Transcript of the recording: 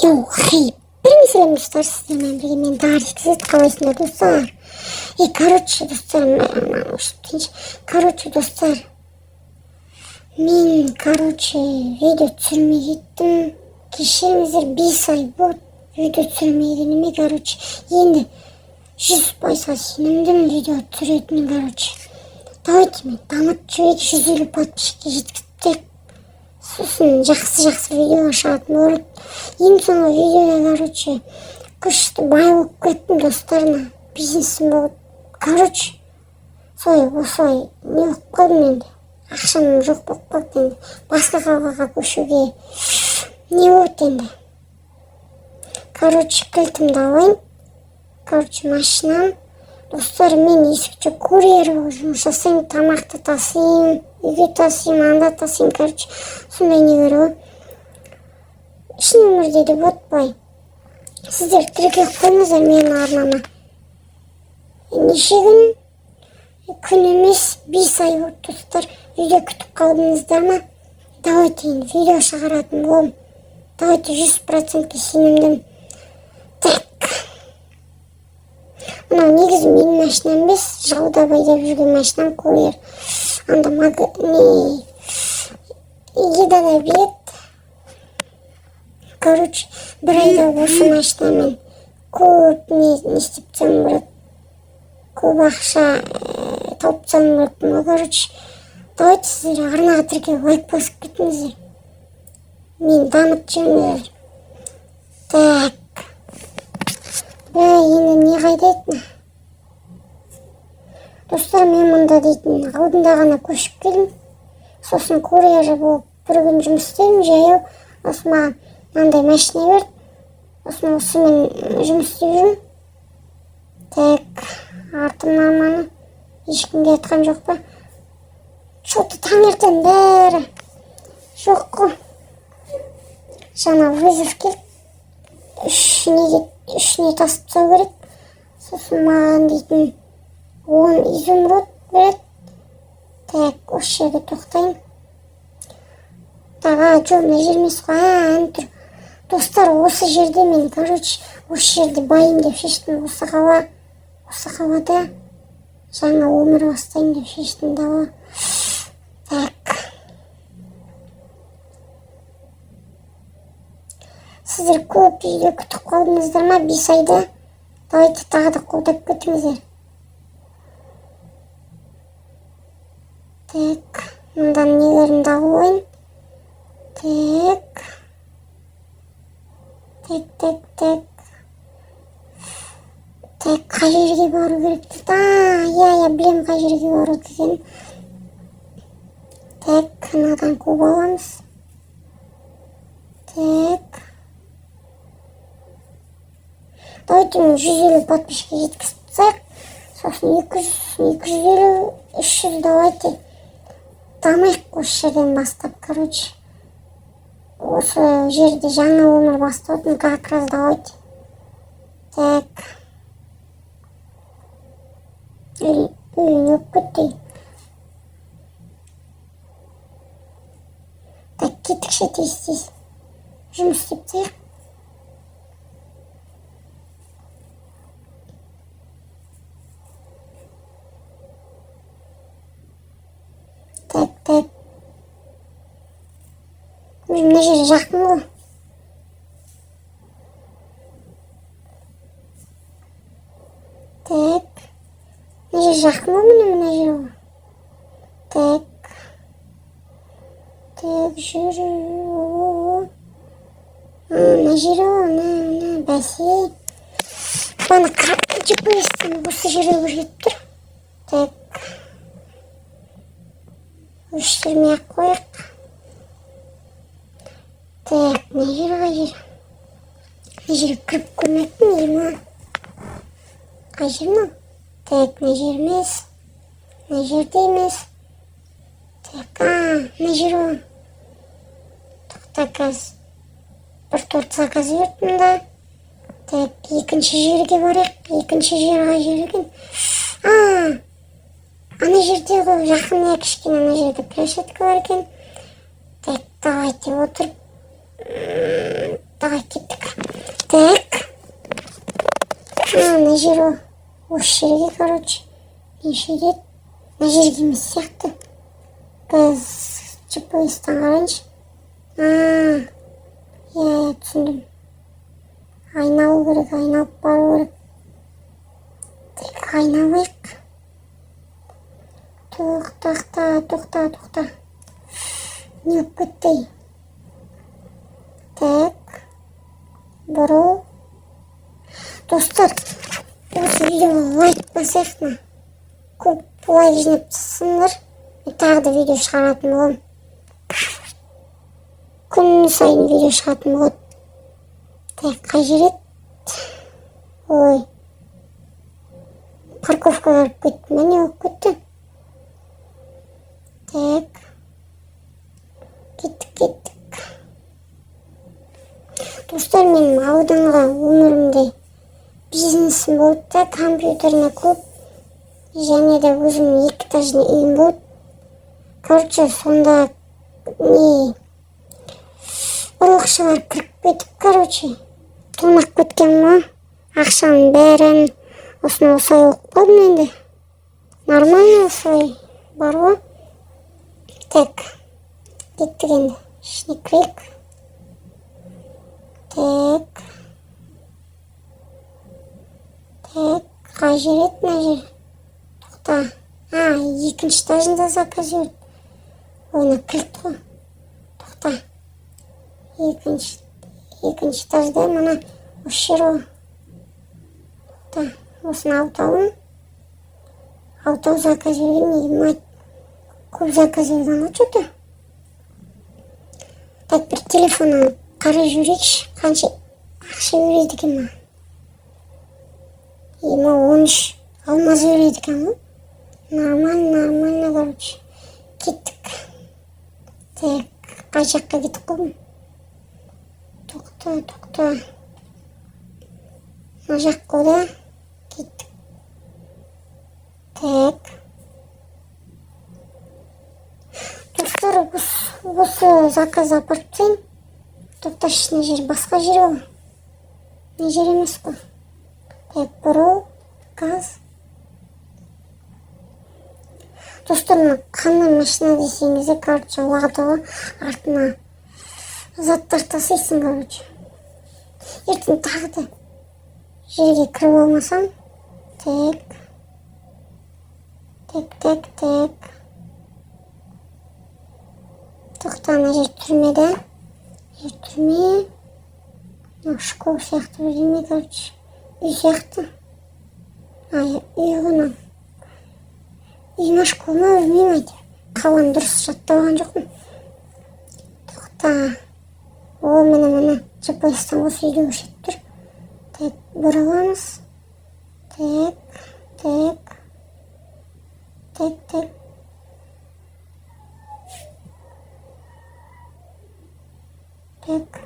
Йоу, хей, бірінші достар, сіздермен бірге мен Дарик. Сіз қалайсыңдар, достар? И, короче, достар, короче, достар, мен, короче, видео түсірмей кеттім. Кешіріңіздер, 5 ай болды видео түсірмегеніме, короче. Енді 100%-ға сенімдімін видео түсіретінін, короче. Давайте мен дамытып жіберейік, 150 подписчикке жеткізіп тастайық. Сосын жақсы-жақсы видеолар шығатын болады. Ең соңғы видеода, короче, күшті бай болып кеттім, достар, мына бизнесім болып. Короче, солай осылай не болып қалдым енді. Ақшам жоқ болып қалды енді. Басқа қалаға көшуге не болды енді. Короче, кілтімді алайын. Короче, машинам. Достар, мен есікші курьер болып жұмыс жасаймын, тамақты тасимын, үйге тасимын, анда тасимын, короче, сондай не бар ғой. Шын өмірде де болады былай. Сіздер тіркеліп қойыңыздар менің арнама. Неше күн? Күн емес, 5 ай болды, достар. Видео күтіп қалдыңыздар ма? Давайте енді видео шығаратын боламын. Давайте 100%-ке сенімдімін. Так. Мынау негізі менің машинам емес, жаудап айдап жүрген машинам курьер. Анда не еда да береді. Короче, бір айда осы машинамен көп не істеп тастауым керек. Көп ақша тауып тастауым керек. Ну, короче, давайте сіздер арнаға тіркеліп лайк басып кетіңіздер. Мені дамытып жіберіңіздер. Так. Енді не қайда еді? Достар, мен мұнда дейтін алдында ғана көшіп келдім. Сосын курьер болып бір күн жұмыс істедім, жаяу. Сосын маған мынандай машина берді. Сосын осымен жұмыс істеп жүрмін. Так, артымнан маны ешкімге айтқан жоқ па? Чё-то таңертең бәрі жоқ қой. Жаңа вызов келді. Үш не тасып тастау керек. Сосын маған дейтін 10 изумруд береді. Так, осы жерге тоқтайын. Так, жоқ, мына жер емес қой. Әне тұр. Достар, осы жерде мен, короче, осы жерде байым деп шештім. Осы қалада жаңа өмір бастайын деп шештім да. Так. Сіздер көп видео күтіп қалдыңыздар ма 5 айда? Давайте тағы да қолдап кетіңіздер. Так, мындан нелерімді алып алайын. Так. Так, так, так. Так, қай жерге бару керек дейді? Иә, иә, білемін қай жерге бару екенін. Так, мынадан куб аламыз. Так. Давайте мен 150 подписчикке жеткізіп тастайық. Сосын 200, 250, 300, давайте. Дамайық осы жерден бастап, короче. Осы жерде жаңа өмір бастап, как раз давайте. Так. Үй, не болып кетті? Так, кеттікші тез-тез. Жұмыс істеп тастайық. Так, так. Мына жер жақын ғой. Так. Мына жер жақын ғой, міне мына жер ғой. Так. Так, жүр. Мына жер ғой, мына, мына, бәсе. Бана GPS-тен осы жерге көрсетіп тұр. Так. Өшірмей ақ қояйық. Так, мына жер қай жер? Мына жерге кіріп көрмеппін, ема. Қай жер мынау? Так, мына жер емес. Мына жерде емес. Так, мына жер ғой. Тоқта, қазір бір торт заказ берді мында. Так, екінші жерге барайық. Екінші жер қай жер екен? Ана жерде ғой, жақын иә, кішкене ана жерде площадка бар екен. Так, давайте отырып Давай, кеттік. Так, мына жер ғой, осы жерге, короче. Неше рет мына жерге емес сияқты. Қазір GPS-тан қарайыншы. А, иә, иә, түсіндім. Айналу керек, айналып бару керек. Так, айналайық. Тоқта, тоқта, тоқта, не болып кетті? Так, бұрыл. Достар, осы видеоға лайк басайық. Мына көп лайк жинап тастасаңдар, мен тағы да видео шығаратын боламын. Күн сайын видео шығатын болады. Так, қай жер еді? Ой, парковкаға кіріп кеттім ба, не болып кетті? Так, кеттік, кеттік. Достар, менің алдыңғы өмірімде бизнесім болды да, компьютерный клуб және де өзімнің екі этажный үйім болды. Короче, сонда не, ұрлықшылар кіріп кетіп, короче, тонап кеткен ғой ақшаның бәрін. Осыны осылай болып қалдым енді. Нормально, осылай бар ғой. Так, кеттік енді, ішіне кірейік. Так, так, қай жер еді мына жер? Тоқта. А, екінші этажында заказ берді. Ой, мына кілт қой. Тоқта, екінші этажда, мына осы жер ғой. Тоқта, осыны алтауын, алтау заказ берген. Неге мать көп заказ берген ғой че то? Так, бір телефоннан қарап жіберейікші, қанша ақша береді екен маған. Ема, 13 алмаз береді екен ғой. Нормально, нормально. Короче, кеттік. Так, қай жаққа кетіп қалдым? Тоқта, тоқта, мына жақ қой да. Кеттік. Так, достар, осы заказ апарып тастайын. Тоқташы, мына жер басқа жер ғой, мына жер емес қой. Так, бұрыл, газ. Достар, мына қандай машина десеңіздер, короче, Лада ғой, артына заттар тасисың. Короче, ертең тағы да жерге кіріп алмасам. Так, так, так, так, тоқта, ана жер түрме да, жер түрме. Мынау школа сияқты бірдеме, короче, үй сияқты. А, үй ғой мынау. Үй ма, школа ма, білмеймін әйтеуір. Қаланы дұрыс жаттап алған жоқпын. Тоқта. О, міне, міне, GPS-тан осы үйде көрсетіп тұр. Так, бұрыламыз. Так, так, так, так, так.